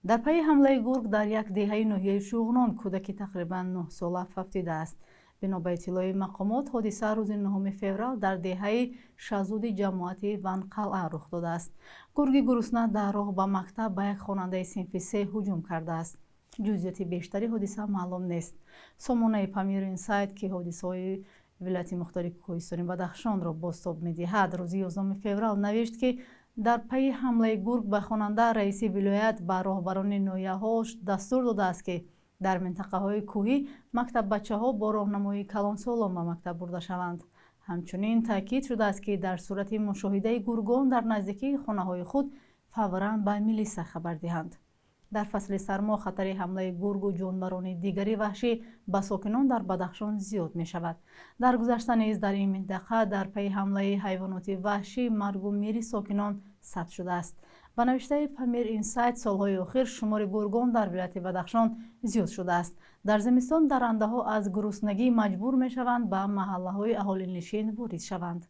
Дар пайи ҳамлаи гург дар як деҳаи ноҳияи Шуғнон кӯдаки тақрибан 9-сола фавтидааст. Бино ба иттилои мақомот, ҳодиса рӯзи 9 феврал дар деҳаи Шазуди ҷамоати Ванқалъа рух додааст. Гурги гурусна дар роҳ ба мактаб ба як хонандаи синфи се ҳуҷум кардааст. Ҷузъиёти бештари ҳодиса маълум нест. Сомонаи Памир Инсайт, ки ҳодисаҳои вилояти мухтори Кӯҳистони Бадахшонро бозтоб медиҳад, рӯзи 11 феврал навишт, ки дар пайи ҳамлаи гург ба хонанда раиси вилоят ба роҳбарони ноҳияҳо дастур додааст, ки дар минтақаҳои кӯҳӣ мактаббачаҳо бо роҳнамоии калонсолон ба мактаб бурда шаванд. Ҳамчунин таъкид шудааст, ки дар сурати мушоҳидаи гургон дар наздикии хонаҳои худ фавран ба милиса хабар диҳанд. Дар фасли сармо хатари ҳамлаи гургу ҷонварони дигари ваҳшӣ ба сокинон дар Бадахшон зиёд мешавад. Дар гузашта низ дар ин минтақа дар пайи ҳамлаи ҳайвоноти ваҳшӣ маргу мири сокинон сабт шудааст. Ба навиштаи Памир Инсайт, солҳои охир шумори гургон дар вилояти Бадахшон зиёд шудааст. Дар зимистон дарандаҳо аз гуруснагӣ маҷбур мешаванд ба маҳаллаҳои аҳолинишин ворид шаванд.